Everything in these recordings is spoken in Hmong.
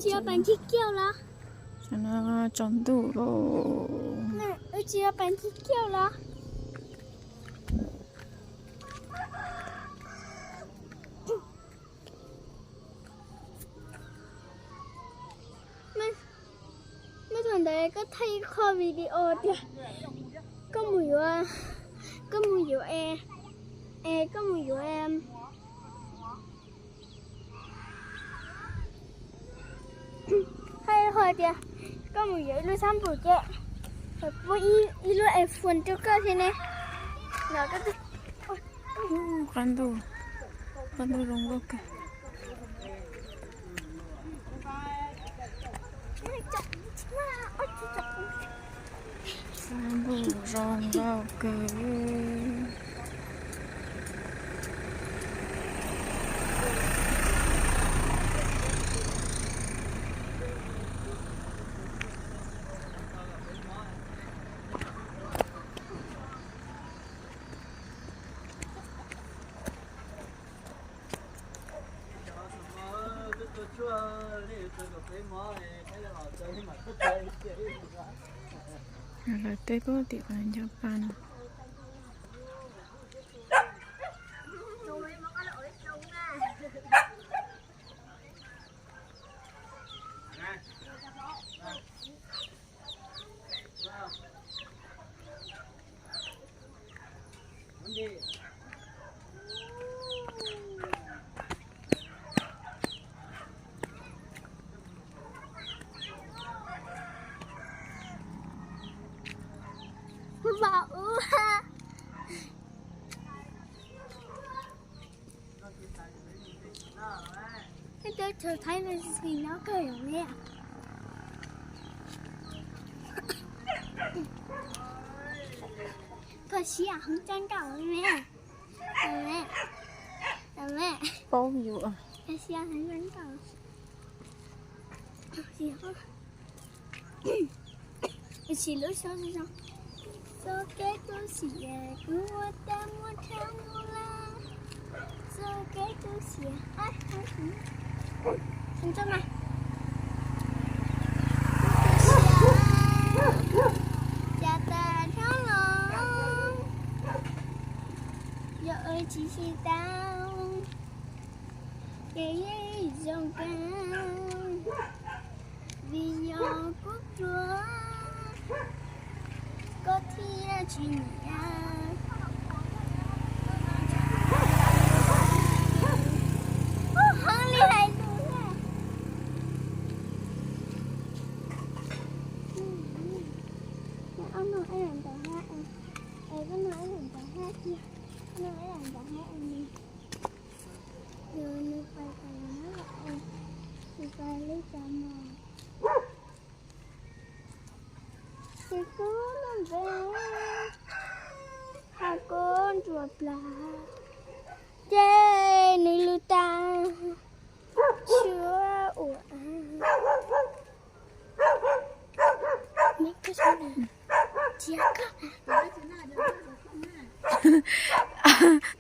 Tsis yog pas ntsig kiag los? Tsaus ntuj los. Wb tsis yog pas ntsig kiag los? Muaj thaum ntawd koj thaij ib qho video tias koj mus yuav, koj mus yuav es, es koj mus yuav, thaij qhov tias koj mus yuav ib lub xab npum ces puab ib lub iPhone rau koj thiab ne. Qab ntuj, qab ntuj zoo nkauj kawg. Qab ntuj zoo nkauj kawg. Lawv teb puag tim qhov ncauj paj no. Peb cov chaw Thaib no tsis nyob kawg yom me. Koj siab heev coj nrauj me. Paub yus. Koj siab heev coj nrauj. Tsis lub suab zoo. Txoj kev tu siab kuv ua tau muaj dhau lawm. Txoj kev tu siab, cas tas dhau los, yog ua tsis tsis tau, ces yeej zoo kawg, vim yog kuv pluag, koj thiaj tsis nyiam. Ub, heev li hais lus na. Ob no ib yam ntawd hab, es koj no ib yam ntawd hab tiag, koj no ib yam ntawd hab es nws, nws pais tas no, nws pais li cas no. Ces koj npe, hab koj ntsuag plag, ces nws lwm tab tsuav ua.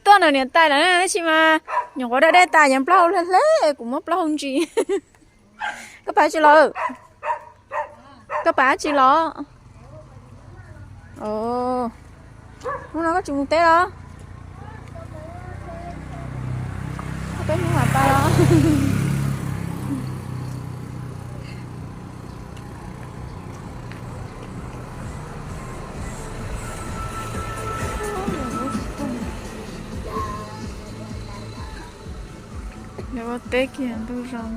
Tuaj nws niam tais lawm tab sis mas nyuam qhuav daj dej tas, yeej plaub hau hle hle, kuv muab plaub hau ntsis. Koj pais dab tsi los? Koj pais dab tsi los? Hnub no koj tsis mus teb los? Peb hnub mam pais los. Lawv ua teb kiag ntuj zoo.